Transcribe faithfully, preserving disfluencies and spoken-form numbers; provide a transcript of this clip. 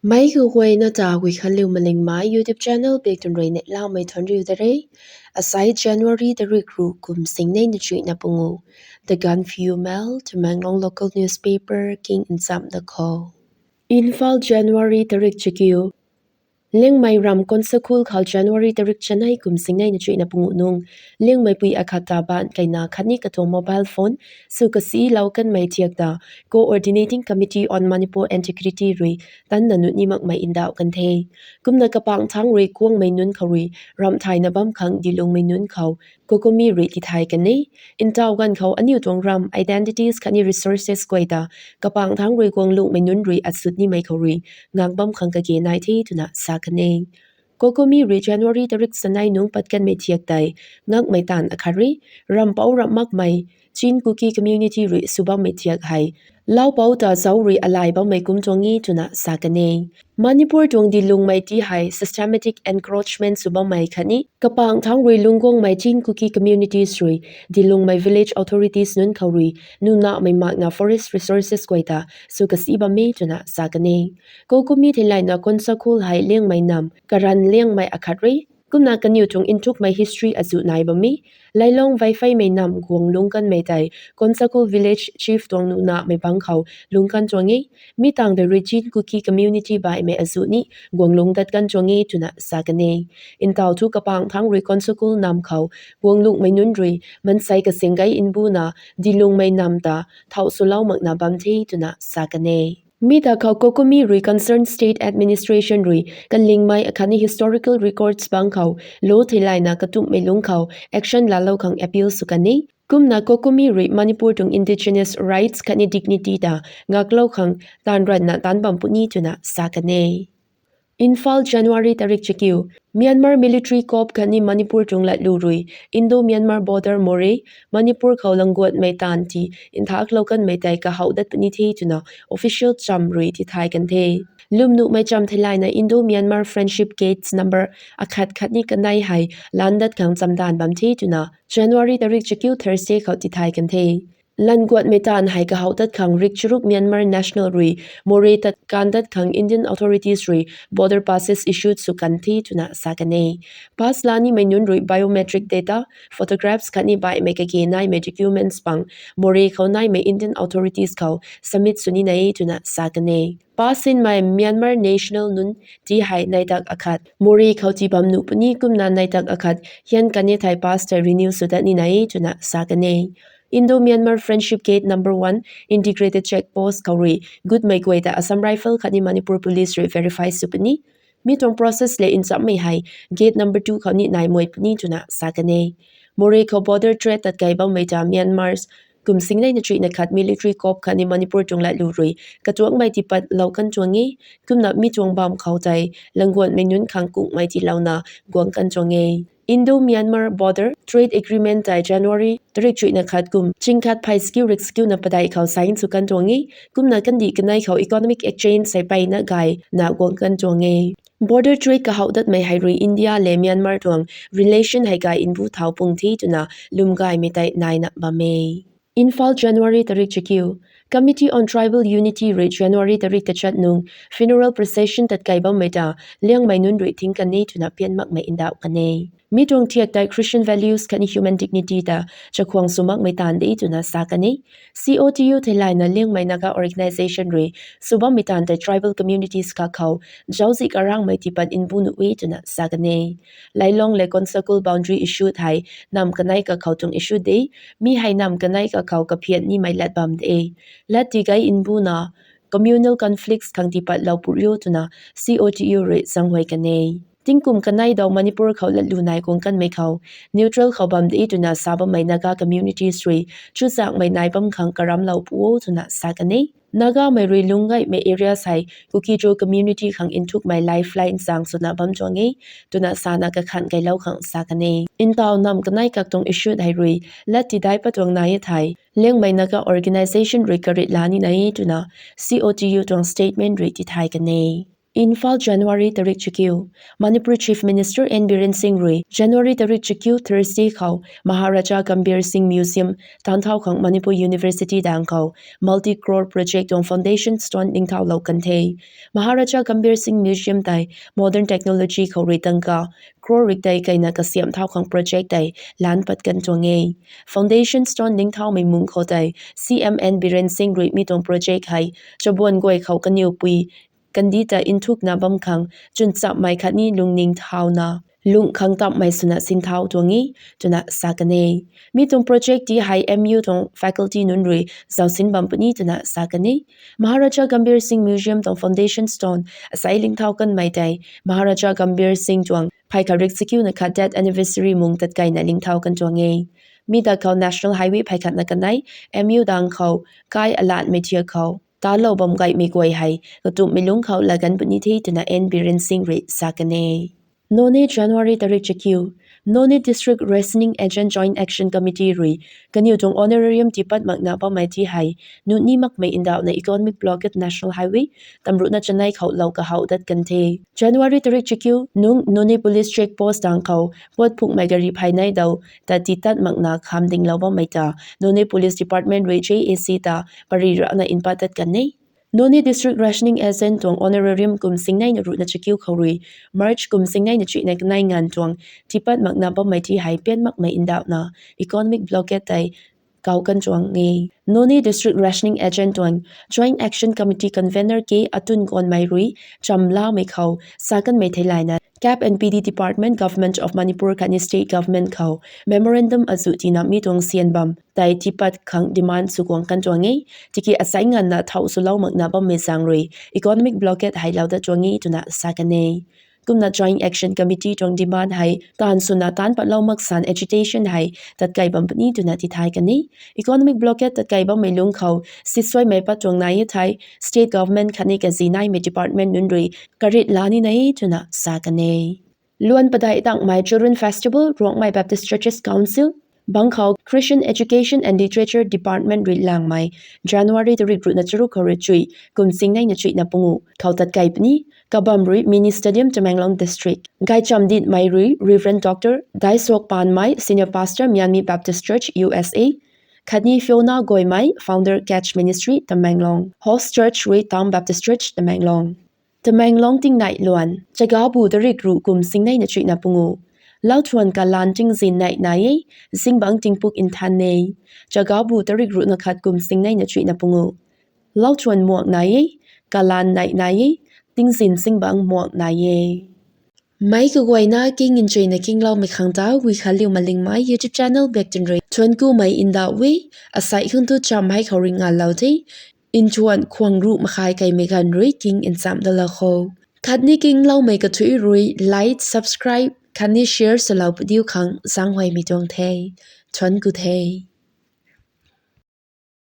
Meic kaguayna ta Guikhanliu Malingmei YouTube channel bak tun rui neihlamei thuanc riu da re. Asai January tarik ruh kum singnei na chuihna pungu. The Gaanphiu Mail, Tamenglong local newspaper king nchamh da kho. Imphal, January tarik chakiu. Liangmei ram Konsakul khou January tarik chanei kum singnei na chuihna pungu nung, Liangmeipui akhat ta baanc kaina khatni katuang mobile phone sw kasilou kanmei thiak ta Coordinating Committee on Manipur Integrity rui tanna nunc ni makmei ndauh kan the. Kumna kapangc thangc rui guangmei nunc khou rui ramh thayna bam khang dilungmei nunc khou COCOMI rui tithay kan e. Ntaw ganv khou aniu tuang ram identities khatni resources guay ta kapangc thangc rui guanglungmei nunc rui asut nimei khou rui ngak bam khang kage nai the twna sa kan e. COCOMI rui January tarik chanei nungc pat kanmei thiak tei ngakmei taanv akhat rui, rampouc ramh makmei Chin Kuki community rui sw bammei thiak hei laupouc ta zauc rui alay bammei kum tuang e twna sa kan e. Manipur tuang dilungmei ti hei systematic encroachment sw bammei khatni kapangc thangc rui lungc guangmei Chin Kuki communities rui dilungmei village authorities nunc khou rui nunahmei makna forest resources guay ta sw kasi bam e twna sa kan e. COCOMI theilayna Konsakul hei Liangmei nam karan Liangmei akhat rui, kumna kaniw tuang nthukmei history azuh nai bam e. Lailong Veifeimei nam guang lungc kanmei tei Konsakul village chief tuang nunahmei bangc khou lungc kan tuang e. Mi tangv tei rui Chin Kuki community baihmei azuh ni guang lungc dat kan tuang e twna sa kan e. Ntaw thu kapangc thangc rui Konsakul nam khou guang lungmei nunc rui mansei kasing gei mbuna dilungmei nam ta thau swlou makna bam the twna sa kan e. Mi ta khou COCOMI rui concerned state administration rui kalingmei akhatni historical records bangc khou law theilayna katumhmei lungc khou action laalou khang appeal sw kan e. Kumna COCOMI rui Manipur tuang indigenous rights khatni dignity ta ngaklou khang taanv ranvna taanc bam puni twna sa kan e. Imphal, January tarik chakiu. Myanmar military coup khatni Manipur tuang latlu rui Indo-Myanmar border Moreh, Manipur khou langguatmei taanv ti nthaklou kanmei tei kahouh dat puni the twna official cham rui tithay kan the. Lwmnuhmei cham theilayna Indo-Myanmar Friendship Gates number akhat khatni kanei hei lan dat khang chamdaanv bam the twna January tarik chakiu Thursday khou tithay kan the. Languatmei taanv hei kahouh dat khang rik charuk Myanmar national rui Moreh tat kan dat khang Indian authorities rui border passes issued sw kan the twna sa kan e. Pass la nimei nunc rui biometric data, photographs khatni baihmei kage naimei documents pang Moreh khou naimei Indian authorities khou submit sw nina e twna sa kan e. Pass sinmei Myanmar national nunc ti hei neihtak akhat Moreh khou tii bam nuh puni kumna neihtak akhat hian kan e thei pass tei renew sw dat nina e twna sa kan e. Indo-Myanmar Friendship Gate number one integrated check post khou rui gutmei guay ta Assam Rifle khatni Manipur Police rui verify sw puni. Mi tuang process lev nchamhmei hei gate number two khou ni nai muai puni twna sa kan e. Moreh khou border trade tat kei bammei ta Myanmar kum singnei na chuihna khat military coup khatni Manipur tuang latlu rui katuakmei tiipat lou kan tuang e. Kumna mi tuang bam khou tei languatmei nunc khang kungmei tiilouna guang kan tuang e. Indo-Myanmar Border Trade Agreement tei January tarik chuihna khat kum chingkhat phey skiu rik skiuna padeih khou sign sw kan tuang e. Kumna kandih kanei khou economic exchange sei peyna gayna guang kan tuang e. Border trade kahouh datmei hei rui India le Myanmar tuang relation hei gay mbu thau pung the twna lwm gaymei tei naina bam e. Imphal, January tarik chakiu. Committee on Tribal Unity rui January tarik tachat nung funeral procession tat kei bammei ta Liangmei nunc rui thing kan e twna pian makmei ndauh kan e. Mi tuang thiak tei Christian values khatni human dignity ta chakhwang sw makmei taanv de twna sa kan e. C O T U theilayna Liangmei Naga Organisation rui sw bammei taanv tei tribal communities kha khou zauczih karangmei tiipat mbu nuh e twna sa kan e. Lailong le Konsakul boundary issue hei nam kanei kakhou tuang issue de. Mi hei nam kanei kakhou kaphian nimei lat bam de. Lat ti gei mbuna communal conflicts khang tiipat lou puriu twna C O T U rui zaenghuay kan e. Tingkum kanei daw Manipur khou latlu nai guang kanmei khou neutral khou bam de twna sa bammei Naga communities rui chuzaenghmei nai bam khang karamlou pu o twna sa kan e. Nagamei rui lungc gaymei areas hei Kuki-Zo community khang nthukmei lifeline zaeng swna bam tuang e twna sana kakhan keylou khang sa kan e. Ntaw nam kanei kak tuang issue hei rui lat tidai pat tuang nai e thei Liangmei Naga Organisation rui karit la nina e twna C O T U tuang statement rui tithay kan e. Imphal, January tarik chakiu. Manipur Chief Minister N Biren Singh rui January tarik chakiu Thursday khou Maharaja Gambhir Singh Museum, Tangthau khang Manipur University dang khou multi-crore project tuang foundation stone ningthaulou kan the. Maharaja Gambhir Singh Museum tei modern technology khou rui tangka crore rik tei kaina kasiam thau khang project tei lan pat kan tuang e. Foundation stone ningthaumei mung khou tei C M N Biren Singh rui mi tuang project hei chabuan guay khou kaniw pui kandih ta nthukna bam khang chwnchapmei khatni lungning thauna lung khang tapmei swna sinthau tuang e twna sa kan e. Mi tuang project ti hei M U tuang faculty nunc rui zausin bam puni twna sa kan e. Maharaja Gambhir Singh Museum tuang foundation stone asai lingthau kanmei tei Maharaja Gambhir Singh tuang phey khat rik chakiuna khat death anniversary mung tatkaina lingthau kan tuang e. Mi dat khou National Highway phey khatna kanei M U dang khou kai alatmei thiak khou talou bam gaymei guay hei katumhmei lungc khou lagan puni the twna N Biren Singh rui sa kan e. Noney, January tarik chakiu. Noney District Rationing Agent Joint Action Committee rui kaniw tuang honorarium tipat makna bammei ti hei nuni makmei ndauhna economic blockade National Highway tamruhna chanei khou lou kahouh dat kan the. January tarik chakiu nung Noney Police Check Post dang khou pot phukmei gari phey nei dau ta titat makna kham dinglou bammei ta Noney Police Department rui J A C ta pari rana npat dat kan e. Noney District Rationing Agent tuang honorarium kum singneina ruhna chakiu khou rui March kum singneina chuihna kanei nganv tuang tipat makna bammei ti hei pian makmei ndauhna economic blockade tei kau kan tuang e. Noney District Rationing Agent tuang Joint Action Committee Convener K Atun Gonmei rui chamlamei khou sa kanmei theilayna Cap and P D Department, Government of Manipur khatni State Government khou memorandum azuh tina mi tuang sian bam tei tipat khang demand sw guang kan tuang e. Tiki asai nganvna thau swlou makna bammei zaeng rui economic blockade hei lou dat tuang e twna sa kan e. Kumna Joint Action Committee tuang demand hei taanv swna taanc patlou maksan agitation hei tatkai bam puni twna tithay kan e. Economic blockade tatkai bammei lungc khou sisuaimei pat tuang nai e thei State Government khatni kazi naimei department nunc rui karit la ni nai e twna sa kan e. Luan padeih tangmei Children Festival Rongmei Baptist Churches Council bang khou Christian Education and Literature Department rui langmei January tarik ruhna charuk khou rui chuih kum singneina chuihna pungu khou tatkai puni. Kabam rui Mini Stadium, Tamenglong District. Gaychamv ditmei rui Reverend Doctor Daisok Panmei, Senior Pastor, Myanmar Baptist Church, U S A, khatni Fiona Goimei, Founder, Catch Ministry, Tamenglong. Host Church rui Town Baptist Church, Tamenglong. Tamenglong tingneih luan. Chagabu tarik ruh kum singneina chuihna pungu. Lauthuan kalan tingzin neih nai e, zingbangc tingpuk nthan e. Chagabu tarik ruhna khat kum singneina chuihna pungu. Lauthuan muak nai e, kalan neih nai e, tingzin zingbangc muak nai e. Meic kaguayna king nchuina kingloumei khang ta Guikhanliu Malingmei YouTube channel bak tin rui thuanc kumei ndauh e. Asai khang tu cham hei khou rui ngalou the. Nthuan khwang ruh makhai kaimei ganv rui king nchamh dalou kho. Khatni kingloumei kathuic rui like, subscribe khatni share swlou padiu khang zaenghuaymei tuang the. Thuanc ku the.